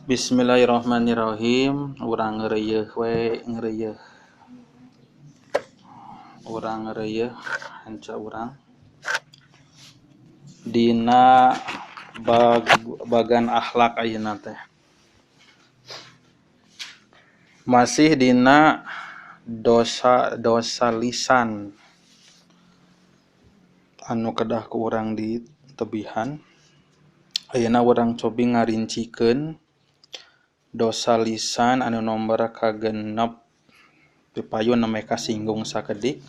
Bismillahirrahmanirrahim. Urang ngeureuyeeh we ngeureuyeeh. Urang ngeureuyeeh hanca urang. Dina bagan akhlak ayeuna teh. Masih dina dosa-dosa lisan anu kedah ku urang ditebihan. Ayeuna urang cobi ngarincikeun dosa lisan anu nomor kagenep pipayun namanya kasinggung sakedik.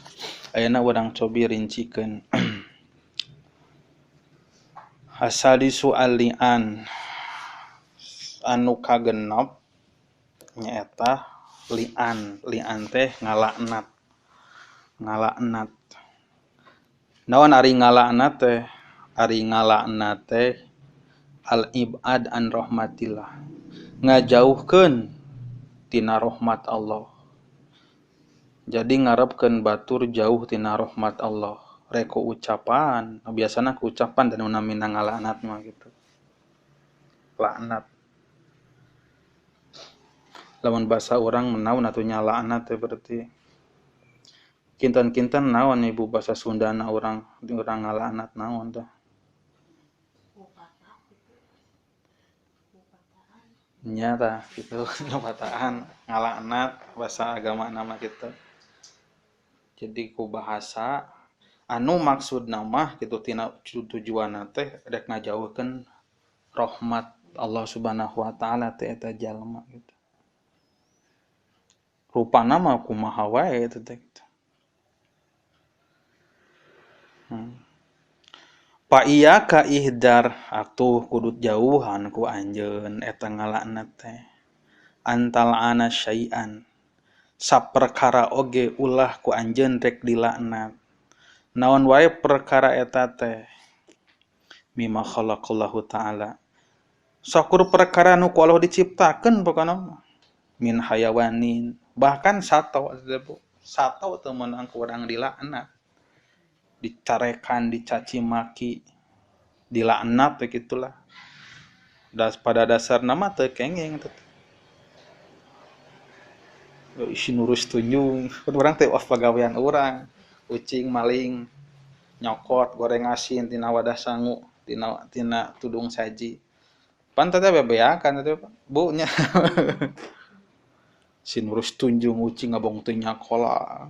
Ayeuna urang cobi rincikeun. Asadisu alian anu kagenep nyaeta lian. Lian teh ngalaknat. Ngalaknat. Naon ari ngalaknat teh? Ari ngalaknat teh al-ibad an rahmatillah. Ngajauhkeun tina rahmat Allah. Jadi ngarepkeun batur jauh tina rahmat Allah. Reko ucapan, biasana ku ucapan dan namina ngalaknat mah gitu. Laknat. Lamun bahasa urang menaun atuh nya laknat teh berarti. Kinten-kinten naon ibu bahasa Sundana urang ngalaknat naon tah? Nya tah gitu pataan ngalaknat bahasa agama nama gitu. Jadi ku bahasa anu maksudna mah kitu tina tujuanna teh rek ngajauhkeun rahmat Allah Subhanahu wa taala teh eta jalma gitu. Rupana mah kumaha wae eta teh gitu. Pa iya ka ihdar atuh kudu jauhan ku anjeun eta ngalaknat teh. Antal ana syai'an saperkara oge ulah ku anjeun rek dilaknat. Naon wae perkara eta teh? Mimma khalaqallahu ta'ala. Sakur perkara nu ku Allah diciptakeun pokona mah. Min hayawanin, bahkan sato sato teu meunang ku urang dilaknat. Dicarekan, dicaci maki, dilaknat teh gitulah. Pada dasar nama teu kenging teh. Isi nurus tunjung, urang teh off pagawean urang. Ucing maling nyokot goreng asin tina wadah sangu, tina tudung saji. Pan teh bebeakan teh Bu nya. Si nurus tunjung ucing ngabong teu nyakola.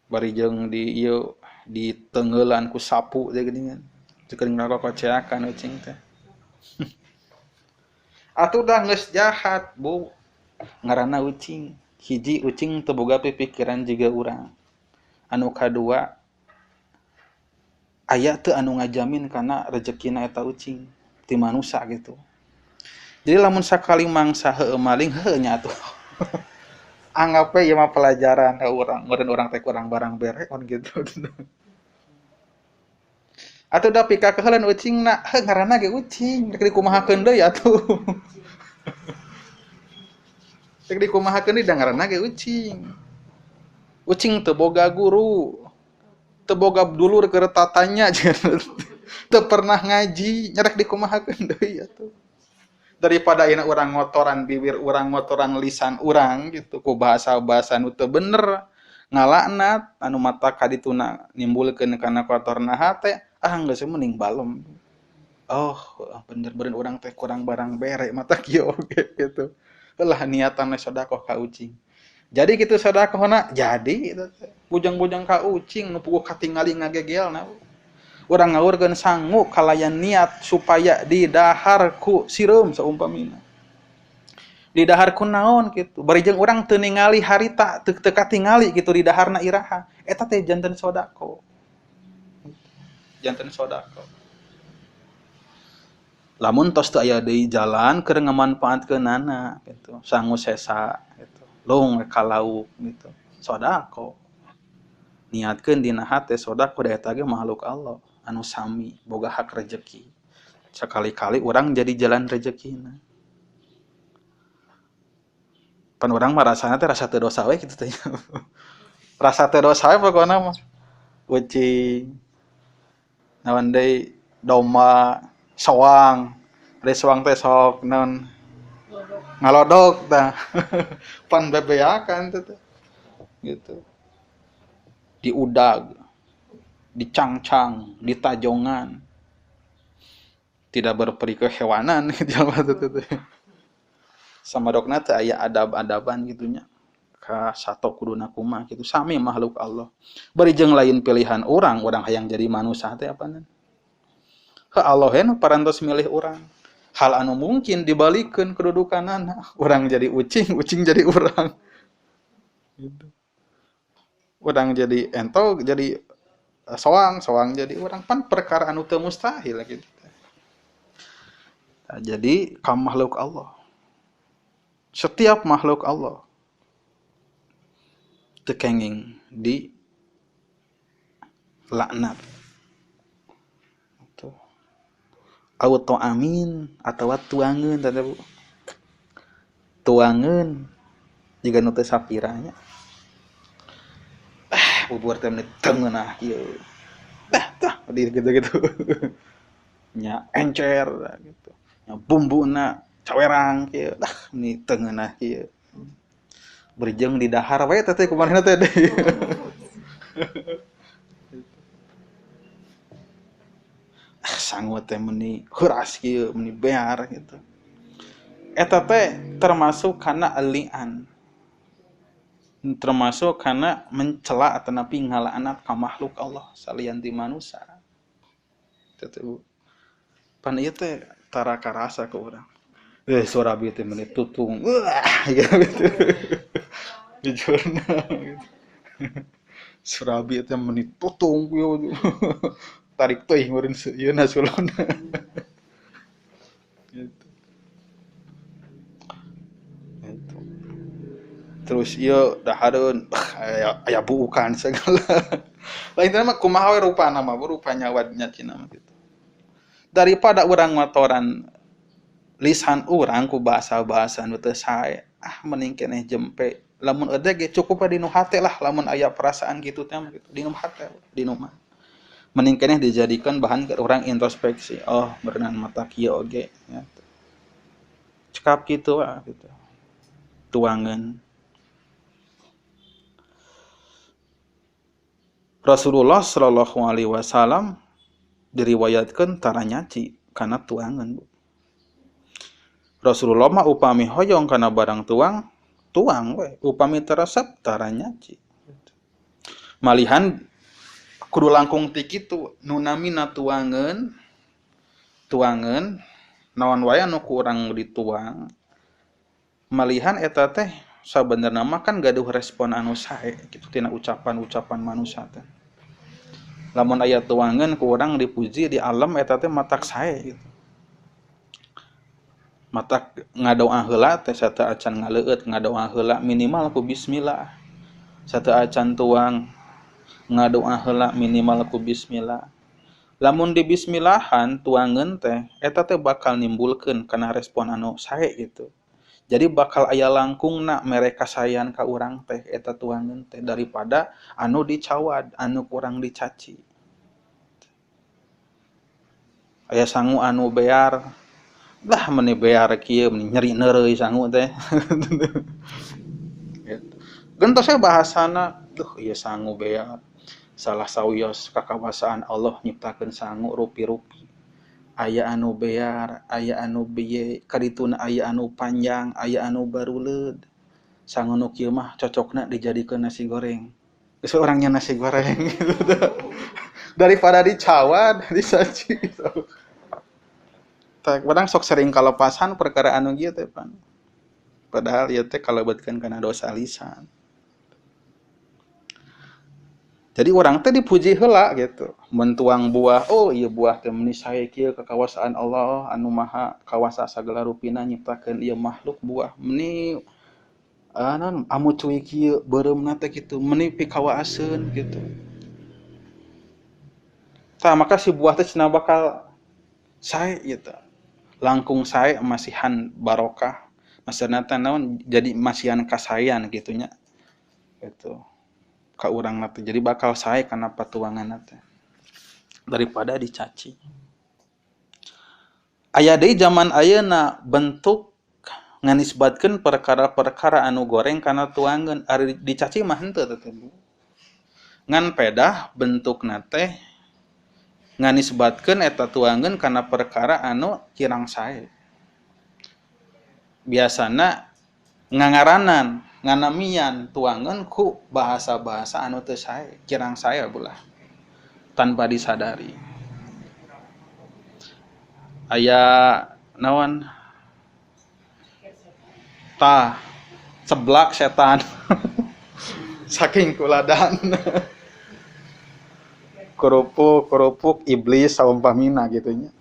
Bari jeung di ieu ditenggelan ku sapu teh geuningan. Teu geuning ngakoceakan ucing teh. Atuh dah geus jahat, Bu. Ngaranna ucing. Hiji ucing teu boga pikiran jiga urang. Anu kadua aya teu anu ngajamin kana rejekina eta ucing ti manusa gitu. Jadi lamun sakali mangsa heueuh maling heueuh nya atuh. Anggap we ieu mah pelajaran ka urang, meureun urang teh kurang barang bere on gitu. Atuh da pikakeuheulan ucingna, heuh ngaranna ge ucing, rek dikumahakeun deui atuh. Rek dikumahakeun deui da ngaranna ge ucing. Ucing teu boga guru, teu boga dulur keur tatanya, teu pernah ngaji, nya rek dikumahakeun deui atuh. Daripada ayeuna urang ngotoran bibir urang, ngotoran lisan urang gitu ku bahasa-bahasa nu teu bener, ngalaknat anu mata kadituna nimbulkeun kana kotorna hate, ah geus mending balem. Oh, bener-bener urang teh kurang barang bere mata kieu oge gitu. Lah niatan we sedekah ka ucing. Jadi kitu sedekahna, jadi gitu teh. Bujang-bujang ka ucing nu puguh katingali ngagegelna. Urang ngawurkeun sangu kalayan niat supaya didahar ku sireum saumpamina. Didahar ku naon kitu. Bari jeung urang teu ningali harita, teu katingali kitu didaharna iraha. Eta teh janten sedekah. Janten sedekah. Lamun tos teu aya deui jalan keur ngamanfaatkeunana kitu. Sangu sesa kitu. Lung ka lauk gitu. Sedekah. Niatkeun dina hate sedekah da eta ge makhluk Allah anu sami boga hak rejeki. Sekali-kali urang jadi jalan rejekina. Pan urang mah rasana teh rasa teu dosa we kitu teh. Rasa teu dosa we pokona mah. Ucing naon deui domba, soang. Ari soang teh sok naon ngalodok tah. Pan bebeakan teh gitu. Diudag, dicangcang, ditajongan. Tidak berperi kehewanan jelema teh. Samadokna teh aya adab-adaban gitunya. Ka sato kuduna kumaha kitu sami makhluk Allah. Bari jeung lain pilihan urang, urang hayang jadi manusia teh apanan. Ka Allah nu parantos milih urang. Hal anu mungkin dibalikeun kedudukanana, urang jadi ucing, ucing jadi urang. Gitu. Urang jadi entog, jadi soang, soang jadi urang, pan perkara anu teu mustahil gitu. Nah, jadi ka makhluk Allah. Setiap makhluk Allah teu kenging di laknat. Tuh. Au ta'amin atawa tuangeun tadi Bu. Tuangeun jiga nu teu sapiranya. Ah, bubur teh meni teu ngeunah kieu. Tah tah di gitu-gitu. Nya encer gitu. Nya bumbuna cawerang kieu. Dah meni teu ngeunah kieu. Berjeng di dahar we teh kumaha teh. Ah, sangu teh meni heuras kieu, meni bear gitu. Eta teh termasuk kana lian. Termasuk kana mencela atanapi ngalaknat ka makhluk Allah salian ti manusia. Teh Bu. Pan ieu teh tara karasa ku urang. Surabi teh meni tutung. Wah, gitu. Jujurna gitu. Surabi teh meni tutung kieu. Tarik teuing meureun ieu na sulona. Gitu. Gitu. Terus ieu dahareun aya buukan segala. Lain teh mah kumaha we rupana mah, rupa nyawadnya cina mah gitu. Daripada urang motoran lisan urang ku bahasa-bahasa nu teu sae, ah mending keneh jempe. Lamun eude ge cukup we dinu hate lah, lamun aya perasaan kitu teh mah gitu, dinu hate, dinu mah. Mending keneh dijadikan bahan ke urang introspeksi. Oh, berenang mata kieu oge ya. Cekap kitu ah gitu. Tuangan. Rasulullah sallallahu alaihi wasallam diriwayatkeun tara nyaci kana tuangan, Bu. Rasulullah mah upami hoyong kana barang tuang, tuang we, upami teresep tara nyaci. Malihan kudu langkung ti kitu nu namina tuangeun, tuangeun naon wae anu ku urang dituang. Malihan eta teh sabenerna mah kan gaduh respon anu sae kitu tina ucapan-ucapan manusia teh. Lamun aya tuangeun ku urang dipuji di alam eta teh matak sae gitu. Matak ngadoa heula teh sateu acan ngaleueut ngadoa heula minimal ku bismillah. Sateu acan tuang ngadoa heula minimal ku bismillah. Lamun di bismillahan tuangeun teh eta teh bakal nimbulkeun kana respon anu sae gitu. Jadi bakal aya langkungna mere kasayan ka urang teh eta tuangeun teh daripada anu dicawad, anu kurang dicaci. Aya sangu anu bear, lah meni bear kieu meni nyeri neureuy sangu teh. Gitu. Gentos we bahasana, duh ieu sangu bear. Salah sawios kakawasaan Allah nyiptakeun sangu rupi-rupi. Aya anu bear, aya anu biye, kadituna aya anu panjang, aya anu baruleud. Sangu nu kieu mah cocokna dijadikeun nasi goreng. Geus orangnya nasi goreng gitu. Daripada dicawad, disaji gitu. Tah kadang sok sering kalepasan perkara anu kieu teh pan. Padahal ieu teh kalebetkeun kana dosa lisan. Jadi orang teh dipuji heula gitu. Mentuang buah, oh ieu buah teh meni sae kieu kakawasaan Allah anu maha kawasa sagala rupina nyiptakeun ieu makhluk buah. Meni naon amu cuy kieu beureumna teh kitu, meni pikawaaseun gitu. Tah maka si buah teh cenah bakal sae gitu. Langkung sae masihan barokah. Maksudna teh naon jadi masihan kasayan kitu nya. Gitu. Ka urang teh jadi bakal sae kana patuangan teh daripada dicaci. Aya deui zaman ayeuna bentuk nganisbatkeun perkara-perkara anu goreng kana tuangeun ari dicaci mah henteu teh Bu. Ngan pedah bentukna teh nganisbatkeun eta tuangeun kana perkara anu kirang sae. Biasana ngangaranan nganamian tuangeun ku bahasa-bahasa anu teu sae, kirang sae bulah tanpa disadari. Aya naon tah seblak setan saking kuladan kerupuk iblis saumpamina gitu nya.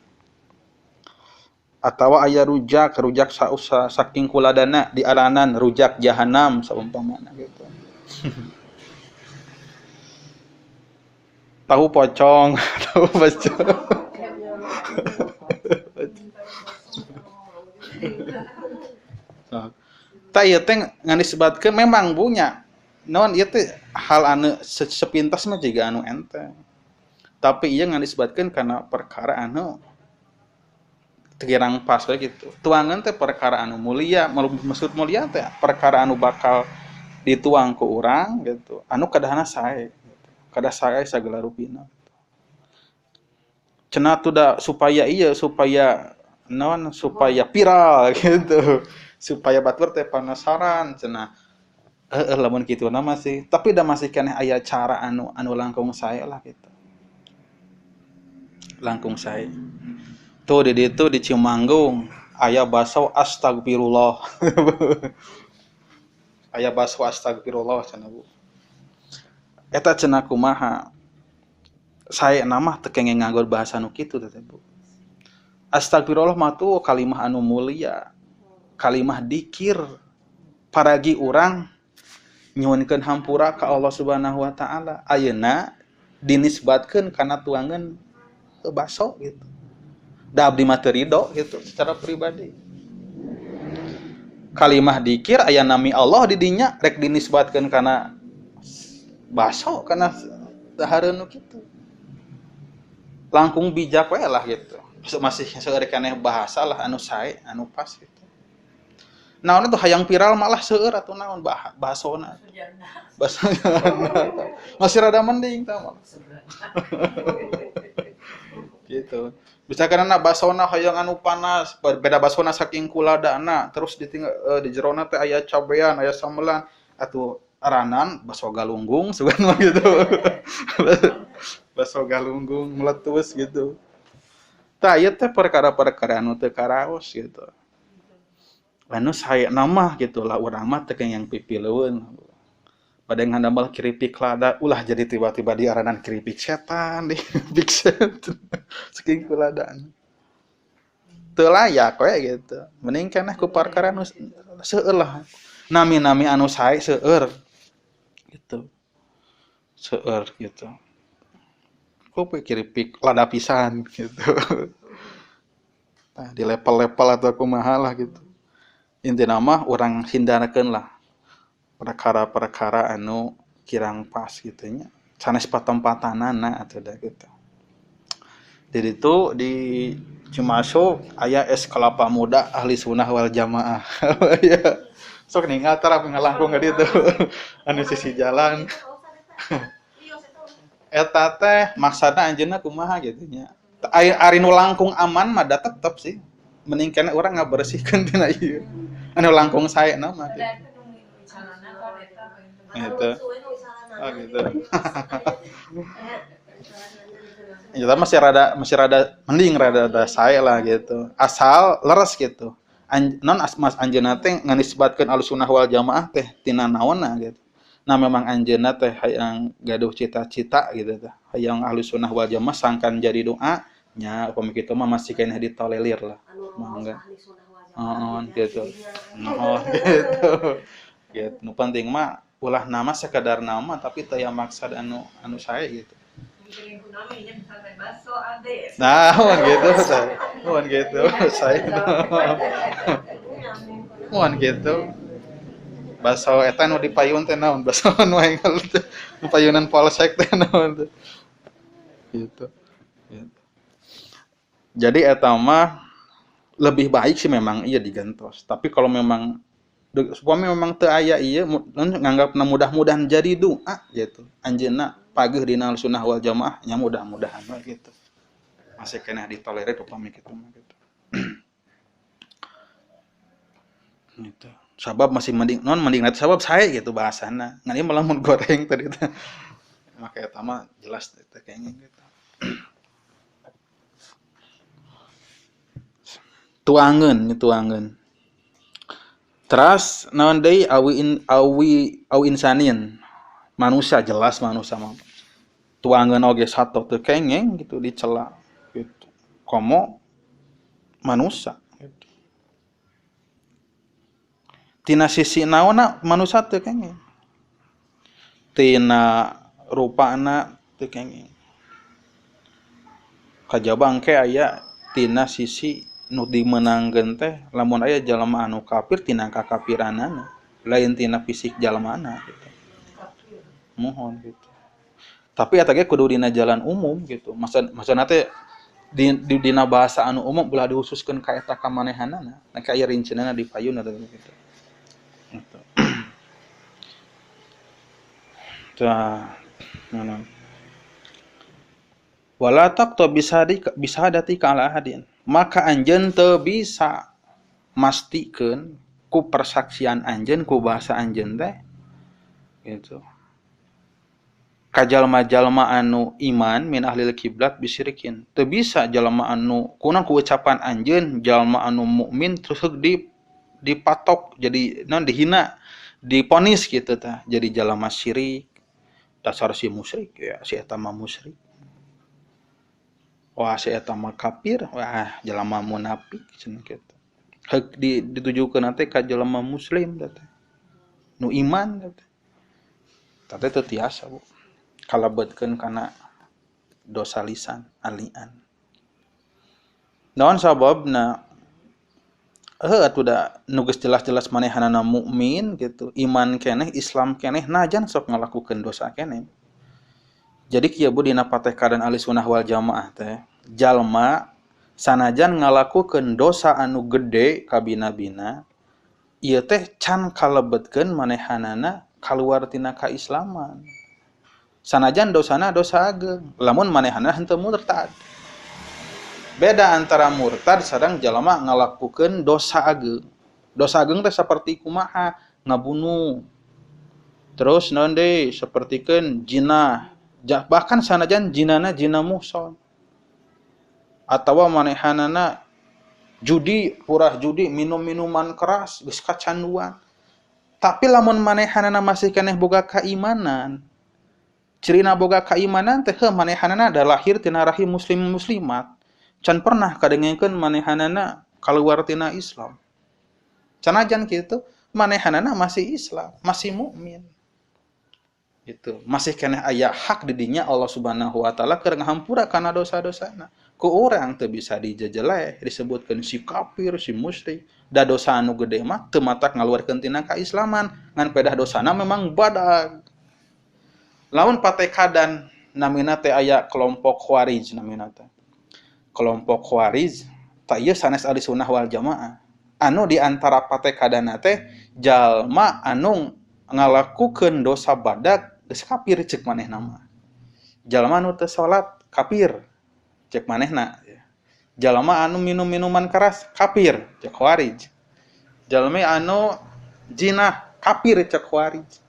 Atawa aya rujak sausa saking kuladana diaranan rujak jahanam saumpamana gitu. Tahu pocong, tahu pocong. Tah ieu teh nganisbatkeun memang punya naon ieu teh hal anu sepintas mah jiga anu enteng. Tapi ieu nganisbatkeun kana perkara anu kirang pas we gitu. Tuangan teh perkara anu mulia, maksud mulia teh perkara anu bakal dituang ku urang gitu. Anu kadahana sae gitu. Kadah sae sagala rupina gitu. Cenah tuh da supaya ieu supaya naon supaya viral gitu. Supaya batur teh penasaran cenah. Heueuh lamun kitu na masih, tapi da masih keneh aya cara anu langkung sae lah gitu. Langkung sae. Tuh di ditu di Cimanggung aya baso astagfirullah. Aya baso astagfirullah cenah Bu. Eta cenah kumaha? Sae mah teu kenging nganggo bahasa nu kitu teh Bu. Astagfirullah mah tuh kalimah anu mulia, kalimah dikir. Paragi urang nyuhunkeun hampura ka Allah Subhanahu wa taala. Ayeuna dinisbatkeun kana tuangeun baso gitu. Da abdi mah teu ridho gitu secara pribadi. Kalimah dikir aya nami Allah di dinya rek dinisbatkeun kana baso kana dahareun nu kitu. Langkung bijak we lah gitu. Masih seueur keneh bahasa lah anu sae, anu pas gitu. Naon tuh hayang viral malah seueur atuh naon basona. Basona. Masih rada mending tah mah. Gitu. Bisa karena basona hayang anu panas, beda basona saking kuladana, terus ditinggal di jerona teh aya cabean, aya sambelan, atuh aranan baso galunggung sugan mah gitu. Baso galunggung meletus gitu. Tah ieu teh perkara-perkara anu teu karaos gitu. Anu saena mah gitu lah urang mah teu yang pipileun. Pada ngadamel keripik lada, ulah jadi tiba-tiba diaranan keripik setan, di keripik setan. Saking kuladaan. Teu layak we gitu. Mending keneh ku perkara anu seueur lah. Nami-nami anu sae seueur. Gitu. Seueur gitu. Ku keripik lada pisan gitu. Tah di level-level atau kumaha lah gitu. Intina mah urang hindarkeun lah perkara-perkara anu kirang pas gitu nya. Sanes patempatanana atuh da gitu. Jadi itu di Cimasuk aya es kelapa muda ahli sunnah wal jamaah. Ya. Sok ninggal tarap ngalangkung ka ditu. Anu sisi jalan. Eta teh maksadna anjeunna kumaha gitu nya. Ari nu langkung aman mah da tetep sih. Mending keneh urang ngabersihkeun tina ieu. Anu langkung saena mah gitu. Gitu. Oh gitu. Ya masih rada mending rada sae lah gitu. Asal leres gitu. Non mas anjeunna teh nganisbatkeun Ahlussunnah wal Jamaah teh tina naonna gitu. Nah memang anjeunna teh hayang gaduh cita-cita gitu teh. Hayang Ahlussunnah wal Jamaah sangkan jadi doa nya upami kitu mah masih keneh ditolelir lah. Mangga. Heeh gitu. Oh gitu. Gitu. Nu penting mah ulah nama sekedar nama tapi teu aya maksad anu sae gitu. Nah, mun gitu saya. Mun gitu saya. Mun gitu. Baso eta nu dipayun teh naon? Baso nu enggal teh. Nu payunan polsek teh naon teh. Gitu. Gitu. Jadi eta mah Lebih baik sih memang iya digantos. Tapi kalau memang suami memang teu aya ieu nganggapna mudah-mudahan jadi doa gitu. Anjeunna pageuh dina sunnah wal jamaah nya mudah-mudahan we gitu. Masih keneh ditolerir upami kitu mah gitu. Gitu. Sabab masih mending non mending nanti sabab sae gitu bahasana. Ngan ieu mah lamun goreng tadi teh. Maka eta mah jelas teh kayaknya gitu. Tuangeun nya tuangeun. Teras naon deui awi awi insanin. Manusia jelas manusia mah. Tuangeun oge sato teu kengeng gitu dicela gitu. Komo manusia gitu. Tina sisi naonna manusia teu kengeng. Tina rupana teu kengeng. Kajaba engke aya tina sisi nu dimenangkeun teh lamun aya jalma anu kafir tina kakafiranana lain tina fisik jalmana gitu. Mohon gitu. Tapi eta ge kudu dina jalan umum gitu. Maksudna teh di dina bahasa anu umum ulah dihususkeun ka eta kamanehanana. Nah aya rincenana di payun atau gitu. Gitu. Tah, mana? Wala taqta bisahadati ka ala ahadin. Maka anjeun teu bisa mastikeun ku persaksian anjeun ku bahasa anjeun teh gitu. Ka jalma-jalma anu iman min ahlil kiblat bisirikin. Teu bisa jalma anu kunaon ku ucapan anjeun jalma anu mukmin terus dipatok jadi non dihina, diponis gitu tah jadi jalma syirik. Dasar si musyrik ya si eta mah musyrik. Wah si eta mah kafir, wah jelema munafik cenah kitu. Heuk ditujukeun teh ka jelema muslim teh. Nu iman teh. Teh teu tiasa Bu. Kalebetkeun kana dosa lisan, alian. Naon sababna? Heuh atuh da nu geus jelas-jelas manehanana mukmin gitu, iman keneh, Islam keneh, najan sok ngalakukeun dosa keneh. Jadi kieu Bu dina patekadan ahli sunnah wal jamaah teh, jalma sanajan ngalakukeun dosa anu gede kabina-bina, ieu teh can kalebetkeun manehanana kaluar tina kaislaman. Sanajan dosana dosa ageung, lamun manehanana henteu murtad. Beda antara murtad sareng jalma ngalakukeun dosa ageung. Dosa ageung teh saperti kumaha? Ngabunuh. Terus naon deui? Sapertikeun jinah. Bahkan sanajan jinana jina muhson atawa manehanana judi, purah judi, minum minuman keras, geus kacanduan. Tapi lamun manehanana masih keneh boga keimanan, cirina boga keimanan teh manehanana da lahir tina rahim muslim muslimat, can pernah kadengengkeun manehanana kaluar tina Islam. Sanajan kitu manehanana masih Islam, masih mukmin. Gitu. Masih keneh aya hak didinya Allah Subhanahu wa taala keur ngahampura kana dosa-dosana. Ku urang teu bisa dijejeleh disebutkeun si kafir, si musyrik. Da dosa anu gede mah teu matak ngaluarkeun tina kaislaman, ngan pedah dosana memang badag. Lamun patekadan namina teh aya kelompok Khawarij namina teh. Kelompok Khawarij tah ieu sanes ahli sunnah wal jamaah. Anu di antara patekadana teh jalma anu ngalakukeun dosa badag geus kafir cek manehna mah. Jalma anu teu salat kafir cek manehna. Jalma anu minum minuman keras kafir cek Khawarij. Jalma anu jinah kafir cek Khawarij.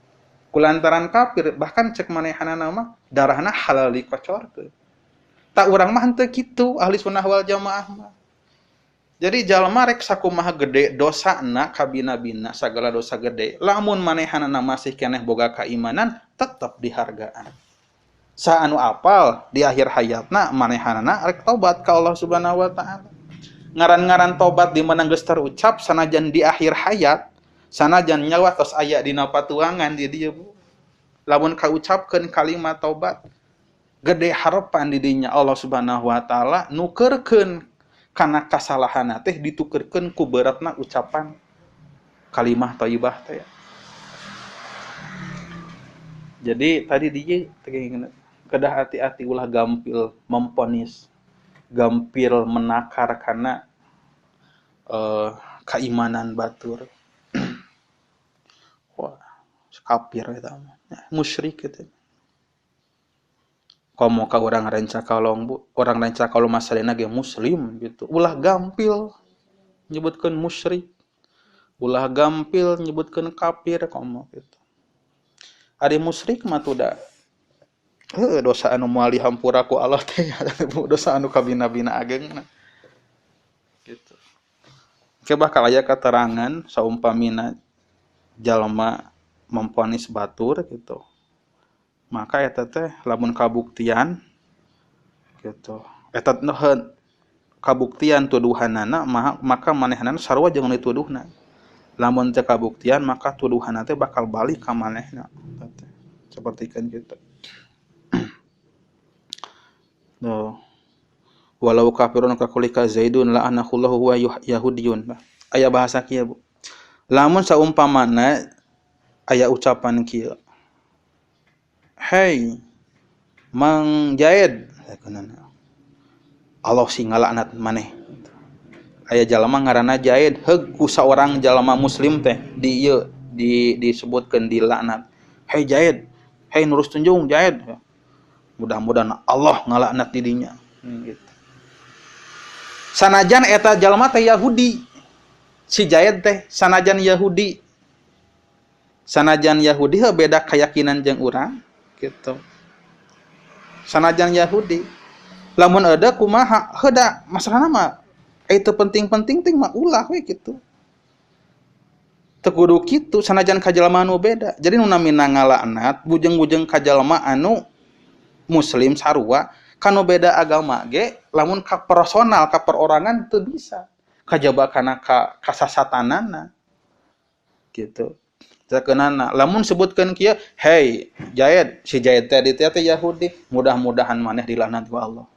Kulantaran kafir bahkan cek manehanana mah darahna halal dikocorkeun. Tak urang mah henteu kitu ahli sunnah wal jamaah mah. Jadi jalma rek sakumaha gede dosana kabina-bina sagala dosa gede lamun manehanana masih keneh boga keimanan tetep dihargaan. Sa anu apal di akhir hayatna manehanana rek tobat ka Allah Subhanahu wa taala. Ngaran-ngaran tobat di mana geus terucap sanajan di akhir hayat, sanajan nyawa tos aya dina patuangan di dieu Bu. Lamun kaucapkeun kalimat tobat gede harapan di dinya Allah Subhanahu wa taala nukerkeun kana kasalahanna teh ditukerkeun ku beratna ucapan kalimah thayyibah teh. Jadi tadi dia kedah hati-hati ulah gampil memponis, gampil menakar karena keimanan batur. Wah, kafir eta mah, musyrik eta. Komo ka urang Rancakalong Bu, orang Rancakalong masalahna ge muslim gitu. Ulah gampil nyebutkeun musyrik. Ulah gampil nyebutkeun kafir komo gitu. Ari musyrik mah tuh da heuh dosa anu moal dihampura ku Allah teh, dosa anu kabina-bina ageungna. Gitu. Ke bakal aya keterangan saumpamina jalma memvonis batur gitu. Maka eta teh lamun kabuktian gitu. Eta kabuktian tuduhanana maka manehanana sarua jeung dituduhna. Lamun teu kabuktian maka tuduhanna teh bakal balik ka manehna. Seperti kan gitu. No. Walau kafirun kakulika Zaidun la'anahullahu huwa yahudiyun. Aya bahasa kieu Bu. Lamun saumpamana aya ucapan kieu. Hey Mang Jaid, Allah sing ngalaknat maneh. Aya jalma ngaranna Jaid, heug ku saorang jalma muslim teh di ieu di disebutkeun dilaknat. Hey Jaid, hey Nurus Tunjung Jaid. Mudah-mudahan Allah ngalaknat di dinya. Gitu. Sanajan eta jalma teh Yahudi. Si Jaid teh sanajan Yahudi. Sanajan Yahudi heuh beda keyakinan jeung urang gitu. Sanajan Yahudi lamun ada kumaha heuh da masalahna mah itu penting-penting ting mah ulah we gitu. Teu kudu kitu sanajan ka jalma anu beda. Jadi nu namina ngalaknat bujeng-bujeng ka jalma anu muslim sarua kanu beda agama ge lamun ka personal ka perorangan teu bisa kajaba kana ka kasasatanana gitu. Sakeunana lamun sebutkeun kieu, hey Jaid, si Jaid teh di teh Yahudi, mudah-mudahan maneh dilaknat ku Allah.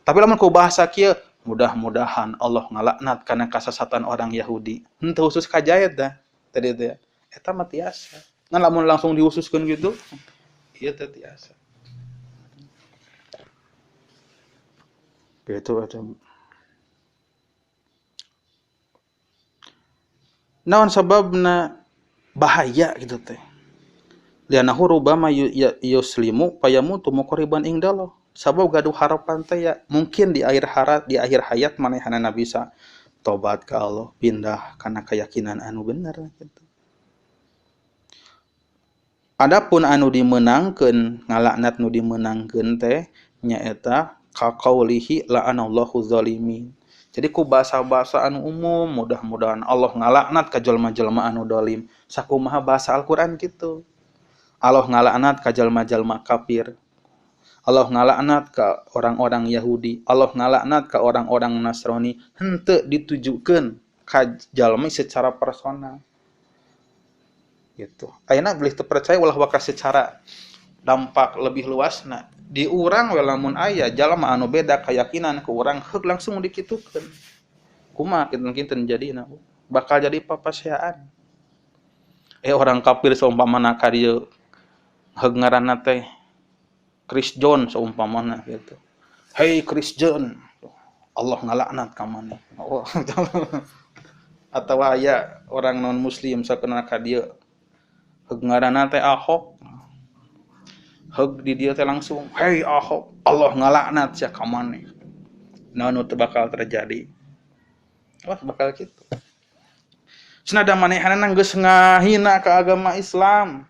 Tapi lamun ku bahasa kieu, mudah-mudahan Allah ngalaknat kana kasesatan orang Yahudi. Henteu khusus ka Jaid dah tadi teh. Eta mah tiasa. Ngan lamun langsung dihususkeun gitu, ieu teh tiasa. Gitu eta. Naon sababna bahaya gitu teh. Lianahu rubama yuslimu payamutu muqriban indallah. Sabab gaduh harapan teh ya mungkin di akhir harat di akhir hayat manehanana bisa tobat ka Allah, pindah kana keyakinan anu bener gitu. Adapun anu dimeunangkeun ngalaknat nu dimeunangkeun teh nyaeta kaqaulihi la'anallahu zalimin. Jadi ku bahasa-bahasa anu umum mudah-mudahan Allah ngalaknat ka jelma-jelma anu dolim. Sakumaha bahasa Al-Qur'an gitu. Allah ngalaknat ka jelma-jelma kafir. Allah ngalaknat ka orang-orang Yahudi, Allah ngalaknat ka orang-orang Nasrani, henteu ditujukeun ka jalmi secara personal. Gitu. Ayeuna bilih teu percaya ulah waka secara dampak lebih luasna. Di urang we lamun aya jalma anu beda keyakinan ku urang heug langsung dikitukeun. Kumaha kinten-kinten jadina bakal jadi papaseaan. Orang kafir saumpamana ka dieu heug ngaranna teh Chris John saumpamana gitu. Hey Chris John, Allah ngalaknat ka maneh. Oh. Atawa aya orang non muslim sakeuna ka dieu heug ngaranna teh Ahok. Heug di dieu teh langsung, hey Ahok, Allah ngalaknat sia ka maneh. Naon nu teu bakal terjadi? Wah, bakal kitu. Cenah da manehanna geus ngahina ka agama Islam.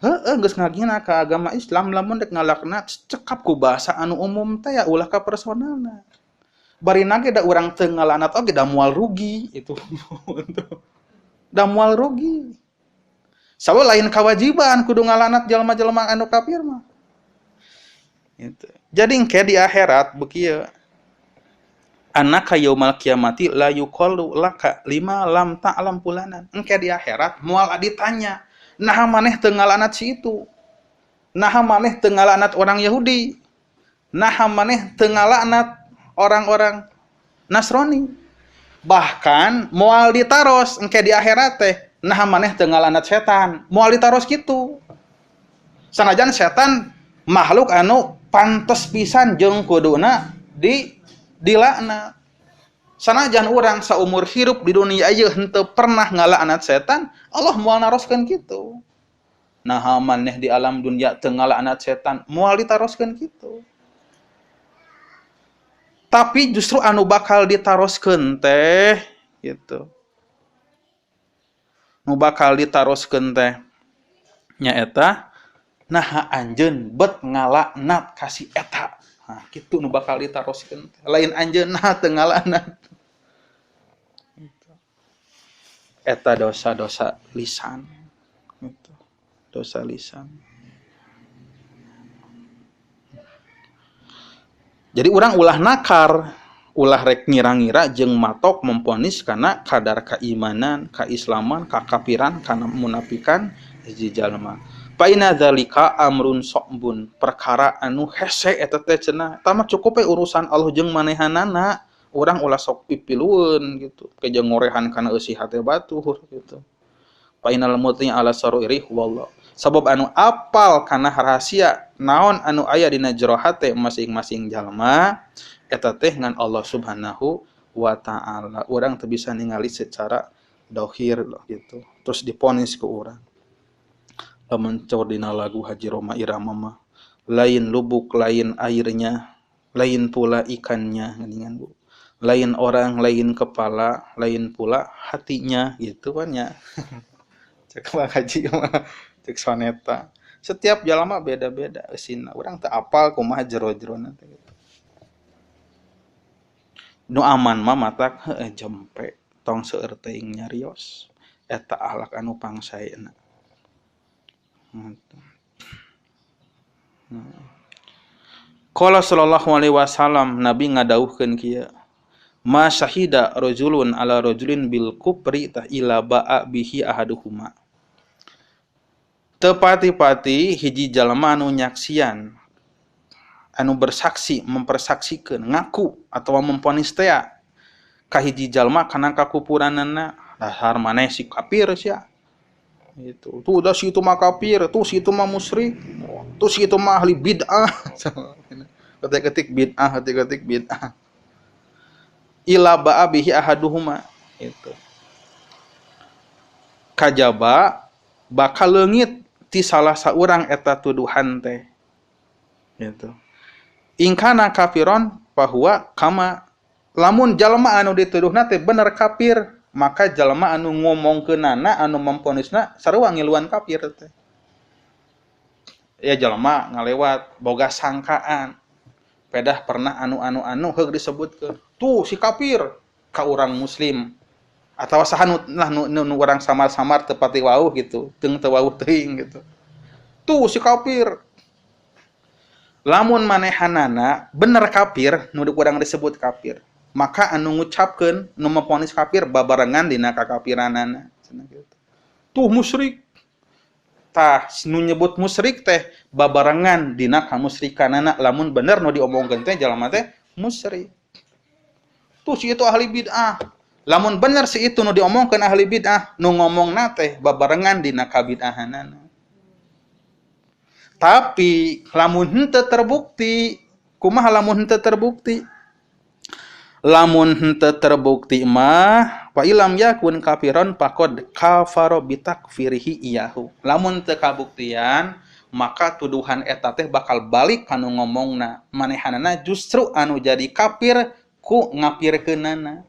Heeh, geus ngahina ka agama Islam lamun dek ngalaknat cekap ku bahasa anu umum teh ya ulah ka personalna. Barina ge da urang teu ngalaknat oge da moal rugi itu. Da moal rugi. Sawa lain kewajiban kudu ngalaknat jalma-jalma anu kafir mah. Gitu. Jadi engke di akhirat bekieu anaka yaumal kiamati la yuqalu laka lima lam ta'lam fulanan. Engke di akhirat moal ditanya, naha maneh teu ngalaknat si itu? Naha maneh teu ngalaknat orang Yahudi? Naha maneh teu ngalaknat orang-orang Nasrani? Bahkan moal ditaros engke di akhirat teh, naha maneh teu ngalaknat setan? Moal ditaros kitu. Sanajan setan makhluk anu pantes pisan jeung kuduna dilaknat. Sanajan urang saumur hirup di dunia ieu henteu pernah ngalaknat setan, Allah moal naroskeun kitu. Naha maneh di alam dunia teu ngalaknat setan, moal ditaroskeun kitu. Tapi justru anu bakal ditaroskeun teh gitu. Nu bakal ditaroskeun teh nyaeta naha anjeun bet ngalaknat ka si eta. Nah, kitu nu bakal ditaroskeun. Lain anjeunna teu ngalaknat. Eta dosa-dosa lisan. Gitu. Dosa lisan. Jadi urang ulah nakar, ulah rek ngira-ngira jeung matok memponis kana kadar keimanan, keislaman, kakafiran, kana munafikan hiji jalma. Paina dzalika amrun so'bun, perkara anu hese eta teh cenah. Eta mah cukup we urusan Allah jeung manehanana, urang ulah sok pipilueun gitu. Ke jeung ngorehan kana eusi hate batur gitu. Painal mutni ala saruiri wallah. Sabab anu apal kana rahasia naon anu aya dina jero hate masing-masing jalma eta teh ngan Allah Subhanahu wa taala. Urang teu bisa ningali secara dohir gitu. Terus diponis ku urang. Lamun cor dina lagu Haji Rhoma Irama mah lain lubuk lain airnya, lain pula ikannya geuningan Bu. Lain orang, lain kepala, lain pula hatinya gitu kan ya. Cek Bang Haji mah cek soneta. Setiap jalma beda-beda eusina. Urang teu apal kumaha jero-jerona teh gitu. Nu aman mah matak heueuh jempe tong seueur teuing nyarios. Eta akhlak anu pangsaena. Qala sallallahu alaihi wasallam, Nabi ngadawuhkeun kieu, ma syahida rajulun ala rajulin bil kufri tah ila ba'a bihi ahaduhuma. Tepati-pati hiji jalma anu nyaksian, anu bersaksi, mempersaksikeun, ngaku atawa memponis tea ka hiji jalma kana kakufuranana, dasar maneh si kafir sia. Itu tuh udah si itu mah kafir, tuh si itu mah musyrik, tuh si itu mah ahli bid'ah. Ketik-ketik bid'ah, ketik-ketik bid'ah. Ila ba'a bihi ahaduhuma itu. Kajaba bakal leungit ti salah saurang eta tuduhan teh. Gitu. Ingkana kafiron bahwa kama lamun jalma anu dituduhna teh bener kafir, maka jalma anu ngomongkeunana anu memponisna sarua ngiluan kafir teh. Ya jalma ngalewat boga sangkaan. Pedah pernah anu-anu-anu heug disebutkeun. Tuh si kafir ka urang muslim atawa saha nu lah nu urang samar-samar teu pati wauh gitu, teung teu wauh teuing gitu. Tuh si kafir. Lamun manehanana bener kafir nu urang disebut kafir, maka anu ngucapkeun nu memponis kafir babarengan dina kakafiranana cenah kitu. Tuh musyrik. Tah nu nyebut musyrik teh babarengan dina kamusyrikanana lamun bener nu diomongkeun teh jalma teh musyrik. Tuh si itu ahli bid'ah. Lamun bener si itu nu diomongkeun ahli bid'ah, nu ngomongna teh babarengan dina kabid'ahanana. Tapi lamun henteu terbukti, kumaha lamun henteu terbukti? Lamun henteu terbukti mah wa ilam yakun kafiron faqad kafara bitakfirihi iyahu. Lamun teu kabuktian, maka tuduhan eta teh bakal balik kanu ngomongna. Manehanana justru anu jadi kafir ku ngapirkeunana.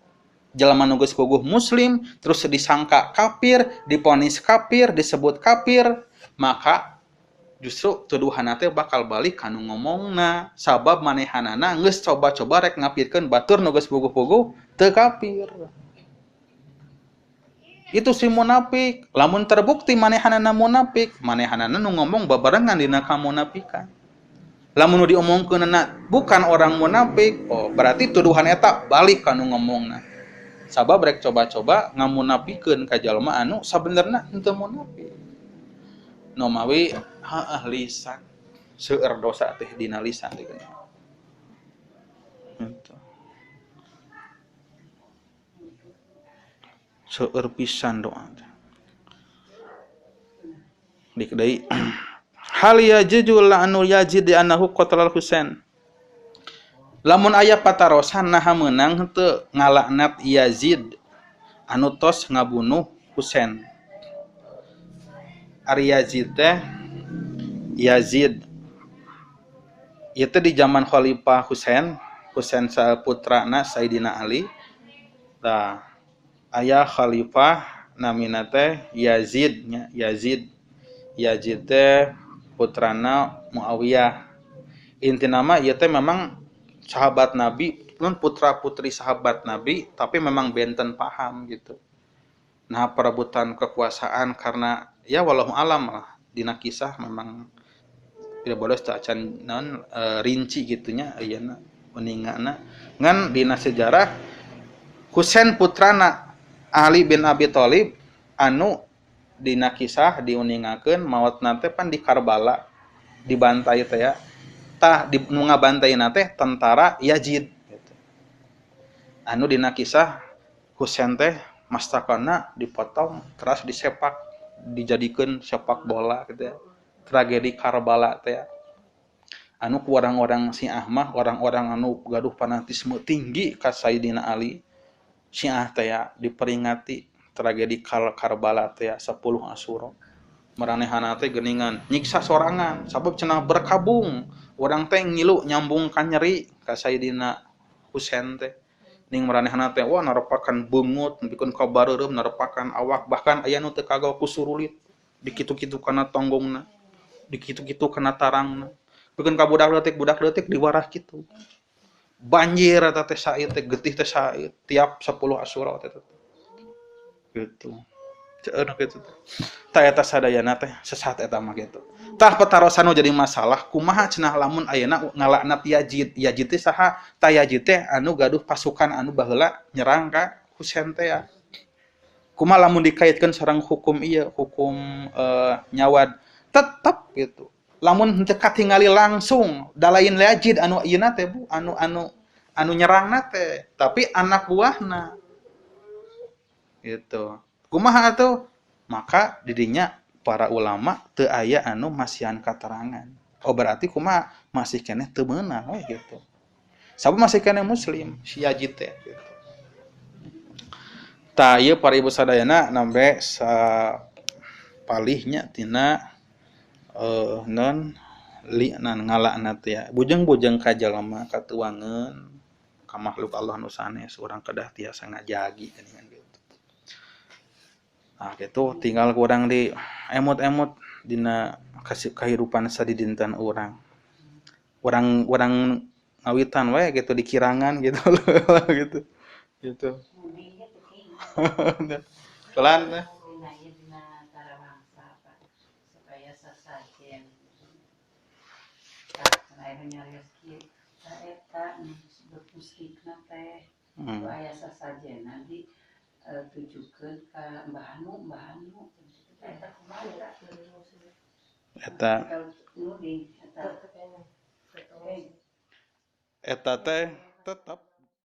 Jalma nu geus puguh muslim terus disangka kafir, diponis kafir, disebut kafir, maka justru tuduhanna teh bakal balik kanu ngomongna. Sabab manehanana geus coba-coba rek ngapirkeun batur nu geus puguh-puguh teu kafir. Itu si munafik. Lamun terbukti manehanana munafik, manehanana nu ngomong babarengan dina kamunafikan. Lamun nu diomongkeunana bukan orang munafik, oh berarti tuduhan eta balik kanu ngomongna. Sabab rek coba-coba ngamunafikeun ka jalma anu sabenerna henteu munafik. Nu mawi heuh lisan seueur dosa teh dina lisan teh. Gitu. Seueur pisan doa teh. Dik deui hal yajuju la'nul yazid di annahu qatalal Husain. Lamun aya patarosan naha meunang henteu ngalaknat Yazid anu tos ngabunuh Husain. Ari Yazid teh Yazid ieu teh di zaman Khalifah Husain, Husain saputrana Sayyidina Ali. Tah aya khalifah namina teh Yazid nya, Yazid. Yazid teh putrana Muawiyah. Intina mah ieu teh memang sahabat Nabi, nun putra-putri sahabat Nabi, tapi memang benten paham gitu. Nah, perebutan kekuasaan karena ya wallahu alam lah dina kisah memang tidak boleh acan non rinci gitunya ayeuna uningana. Ngan dina sejarah Husain putrana Ali bin Abi Thalib anu dina kisah diuningakeun maotna teh pan di Karbala dibantai teh ya. Tah di nu ngabantaina teh tentara Yazid gitu. Anu dina kisah Husain teh mastakana dipotong terus disepak dijadikeun sepak bola gitu ya. Tragedi Karbala teh ya. Anu ku orang-orang Syiah mah orang-orang anu gaduh fanatisme tinggi ka Sayyidina Ali. Syiah teh ya diperingati tragedi Karbala teh ya 10 Asyura. Maranehana teh geuningan nyiksa sorangan sabab cenah berkabung urang teh ngilu nyambung ka nyeri ka Sayyidina Husain teh. Ning maranehana teh wah narepakan beungut nepikeun ka bareureum narepakan awak bahkan aya nu teu kagaw ku surulit dikitu-kitu kana tonggongna dikitu-kitu kana tarangna pikeun ka budak leutik diwarah kitu. Banjir eta teh said teh getih teh said tiap 10 Asyura teh gitu. Ceunah kitu teh. Tah eta sadayana teh sesat eta mah kitu. Tah patarosan nu jadi masalah kumaha cenah lamun ayeuna ngalaknat Yazid. Yazid teh saha? Tah Yazid teh anu gaduh pasukan anu baheula nyerang ka Husain teh ya. Kumaha lamun dikaitkeun sareng hukum ieu, hukum nyawad tetep gitu. Lamun henteu katingali langsung da lain Yazid anu ieuna teh Bu, anu anu anu nyerangna teh, tapi anak buahna. Gitu. Kumaha atuh? Maka didinya para ulama teu aya anu masihan katerangan. Oh berarti kumaha masih keneh teu meunang we gitu. Sabab masih keneh muslim si Yazid teh gitu. Tah ieu para ibu sadayana nambe sapalihnya tina non li nan ngalaknat ya. Bujeng-bujeng ka jalma katuangeun ka makhluk Allah nu sanes urang kedah tiasa ngajagi geuningan gitu. Nah gitu tinggal kurang di emot-emot dina kehidupan sadidinten urang. Urang ngawitan we gitu dikirangan gitu gitu. Gitu. Pelan teh. Tujukeun ka Mbah Anu, Mbah Anu eta kumaha eta eta teh tetep